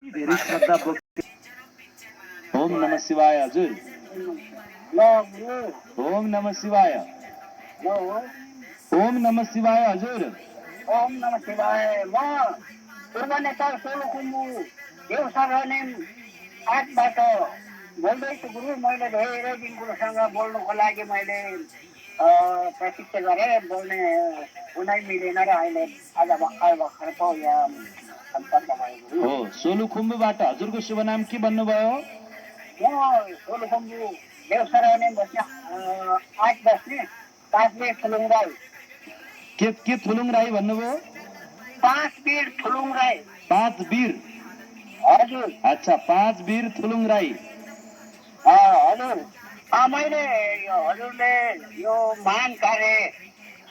धेरै श्रद्धा भक्ति। ओम नमः शिवाय हजुर। ओम नमः शिवाय। ओम नमः शिवाय हजुर। ओम नमः शिवाय। म पूर्व नेता सोलुखुम्बु देवसरने आठबाट बोल्दैछु गुरु। मैले धेरै दिन गुरुसँग बोल्नुको लागि मैले प्रतीक्षा गरेँ, बोल्ने कुनै मिलेन र अहिले आज भर्खर पो यहाँ सम्पर्क भयो। हो, सोलुखुम्बुबाट हजुरको शुभ नाम के भन्नुभयो? म सोलुखुम्बु देवसरने बस्ने 8 बस्ने 5 बीर थुलुङ राई। के थुलुङ राई भन्नुभयो? 5 बीर थुलुङ राई। 5 बीर हजुर। अच्छा, 5 बीर थुलुङ राई। हजुर। मैले हजुरले यो महान कार्य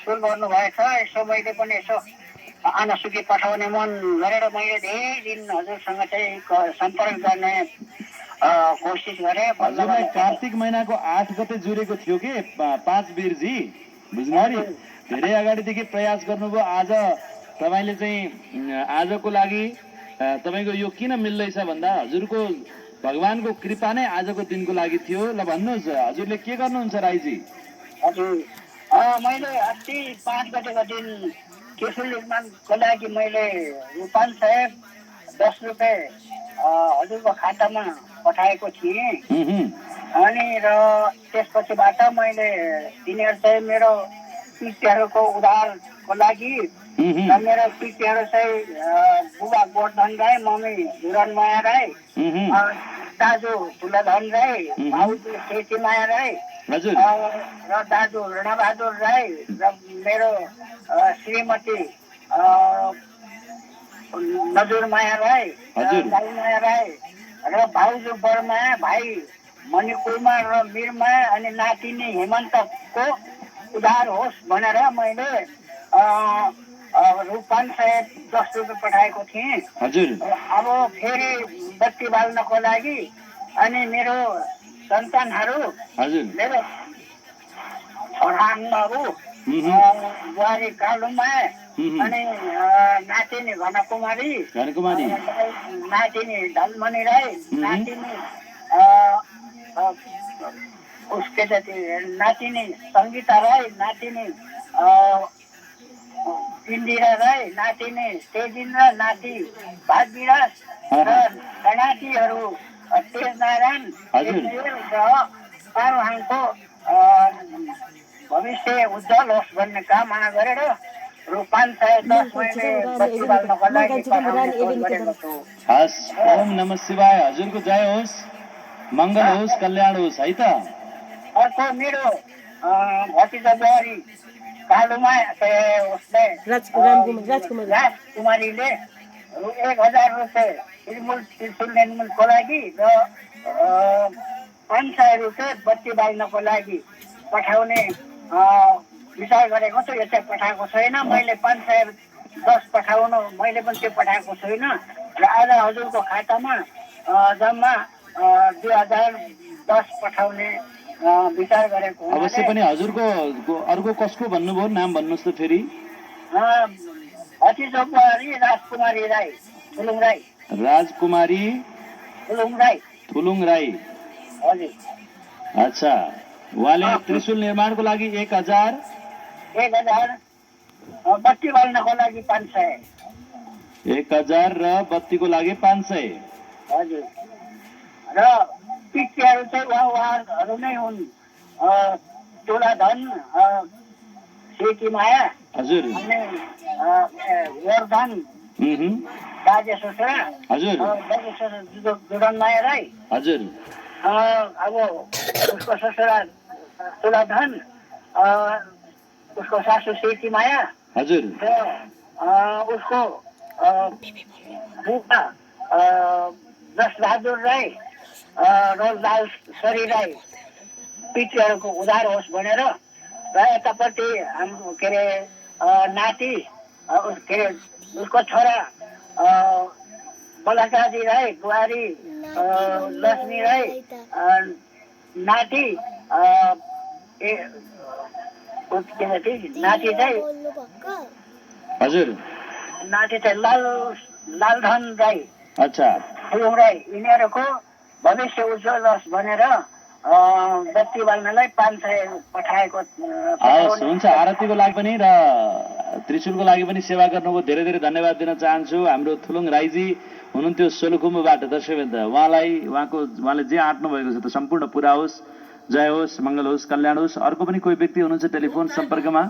सुरु गर्नुभएछ, यसो मैले पनि यसो आनसुकी पठाउने मन गरेर मैले धेरै दिन हजुरसँग चाहिँ सम्पर्क गर्ने कोसिस गरेँ। हजुरलाई कार्तिक महिनाको 8 गते जुरेको थियो कि 5 बीरजी, बुझ्नुभयो नि? धेरै अगाडिदेखि प्रयास गर्नुभयो। आज तपाईँले चाहिँ आजको लागि तपाईँको यो किन मिल्दैछ भन्दा हजुरको भगवानको कृपा नै आजको दिनको लागि थियो। ल भन्नुहोस्, हजुरले के गर्नुहुन्छ राईजी? हजुर, मैले अस्ति 5 गतेको दिन त्रिशुल निर्माणको लागि मैले रूपान साहेब 10 रुपियाँ हजुरको खातामा पठाएको थिएँ। अनि र त्यसपछिबाट मैले तिनीहरू चाहिँ मेरो पितृहरूको उद्धारको लागि र मेरो पितृहरू चाहिँ बुबा गोर्धन राई, मम्मी धुरन माया राई, दाजु ठुलाधन राई, भाउजू सेतीमाया राई र दाजु रणबहादुर राई र मेरो श्रीमती नजुरमाया राई, दाईमाया राई र भाउजू बरमाया, भाइ मणिकुमार र मीरमाया अनि नातिनी हेमन्तको उद्धार होस् भनेर मैले रु 510 रुपियाँ पठाएको थिएँ। अब फेरि बत्ती बाल्नको लागि अनि मेरो सन्तानहरू, मेरो छोराहरू, बुहारी कालुमा अनि नातिनी घनकुमारी, नातिनी धनमणि राई, नातिनी उसके जति नातिनी सङ्गीता राई, नातिनी इन्दिरा राई, नातिनी तेजिन्द्र, नाति भागविराज र नातिहरू तेज नारायण र पारुहाङको भविष्य उज्जवल होस् भन्ने कामना गरेर रु 510 मैले बत्ती बाल्नको लागि पठाउने गरेको छु। हस्, ओम नमः शिवाय। हजुरको जय होस्, मङ्गल होस्, कल्याण होस् है त। अर्को मेरो भतिजा बुहारी कालुमा उसले राजकुमारीले रु 1000 रुपियाँ त्रिशुल निर्माणको लागि र 500 रुपियाँ बत्ती बाल्नको लागि पठाउने विचार गरेको छु। यो चाहिँ पठाएको छैन। मैले 510 पठाउनु मैले पनि त्यो पठाएको छैन र आज हजुरको खातामा जम्मा 2010 पठाउने विचार गरेको। अवश्य पनि हजुरको अर्को कसको भन्नुभयो? नाम भन्नुहोस् त फेरि। भतिजा बुहारी राजकुमारी राई, थुलुङ राई। राजकुमारी थुलुङ राई। हजुर। अच्छा, उहाँले त्रिशुल निर्माणको लागि 1000 बत्ती बाल्नको लागि 500 1000 र बत्तीको लागि 500। हजुर। र पितृहरू चाहिँ उहाँहरू नै हुन्। तुलाधन, सेतीमाया, हजुर, अनि गोर्धन बाजे ससुरा, हजुर, बाजे ससुरा जुडनमाया राई, हजुर। अब उसको ससुरा तुलाधन, उसको सासू सेतीमाया, हजुर, र उसको बुबा जसबहादुर राई र लालसरी राई पितृहरूको उद्धार होस् भनेर र यतापट्टि हाम्रो के अरे नाति के अरे उसको छोरा बलाचादी राई, बुहारी लक्ष्मी राई, नाति नाति चाहिँ हजुर, नाति चाहिँ लालधन राई। अच्छा, थुलुङ राई यिनीहरूको भविष्य उज्जवल होस् भनेर बत्ती बाल्नलाई 500 पठाएको हवस्, हुन्छ। आरतीको लागि पनि र त्रिशुलको लागि पनि सेवा गर्नुभयो, धेरै धेरै धन्यवाद दिन चाहन्छु। हाम्रो थुलुङ राईजी हुनुहुन्थ्यो सोलुखुम्बुबाट, दर्शकवृन्द। उहाँले जे आँट्नु भएको छ त्यो सम्पूर्ण पुरा होस्, जय होस्, मङ्गल होस्, कल्याण होस्। अर्को पनि कोही व्यक्ति हुनुहुन्छ टेलिफोन सम्पर्कमा?